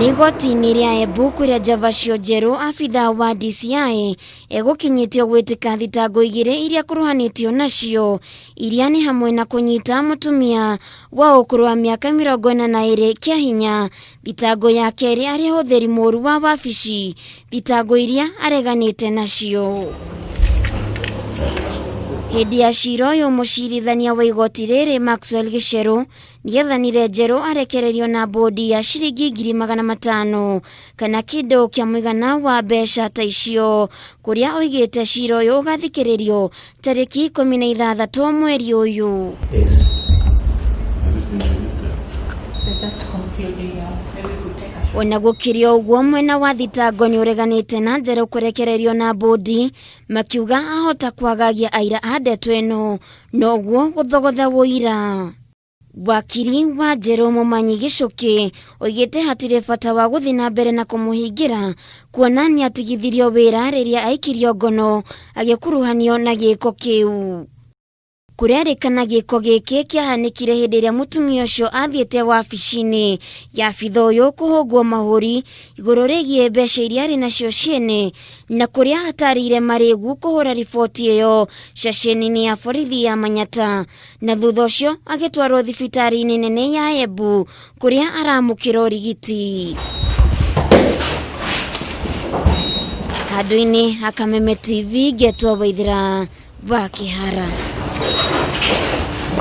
Nĩ igoti-inĩ rĩa Embu kũrĩa Njavacio Njerũ abithaa wa DCI egũkinyĩtio gwĩtĩka thitango igĩrĩ iria akuruhanĩtio nacio iria nĩ hamwe na kũnyita mũtumia wa ũkũrũ wa mĩaka 42 kĩa hinya, thitango ya kerĩ arĩ ũhũthĩri mũru wa wabici, thitango iria areganĩte nacio. Hĩndĩ ya cira ũyũ mũcirithania wa igoti rĩrĩ Maxwell Gĩcerũ nĩethanire Njerũ arekererio na bodi ya ciringi 500,000 kana kĩndũ kĩa mũigana wa mbeca ta icio, kũrĩa oigĩte cira ũyũ ũgathikĩrĩrio tarĩki 16 mweri ũyũ. Yes. Has it been registered? They're just concluding now. Maybe we could take a Ona gũkĩrĩ o ũguo mwena wa thitango nĩ ũreganĩte na Njerũ kũrekererio na bodi makiuga ahota kwagagia aira a ndeto ĩno noguo gũthogotha ũira. Wakiri wa Njerũ Mũmanyi Gĩcũkĩ oigĩte hatirĩ bata wa gũthiĩ na mbere na kũmũhingĩra kuona nĩatigithirio wĩra rĩrĩa aikirio ngono agĩkuruhanio na gĩko kĩu. Kũrerĩkana gĩko gĩkĩ kĩahanĩkire hĩndĩ ĩrĩa mũtumia ũcio athiĩte wabici-inĩ ya abitha ũyũ kũhũngwo mahũri igũrũ rĩgiĩ mbeca iria arĩ nacio ciene na kũrĩa atarĩire marĩgu kũhũra riboti ĩyo ceceni-inĩ ya borithi ya Manyata na thutha ũcio agĩtwarwo thibitarĩ-inĩ nene ya Embu kũrĩa aramũkĩra ũrigiti. Handũ-inĩ ha Kameme TV ngetwo Waithĩra wa Kĩhara.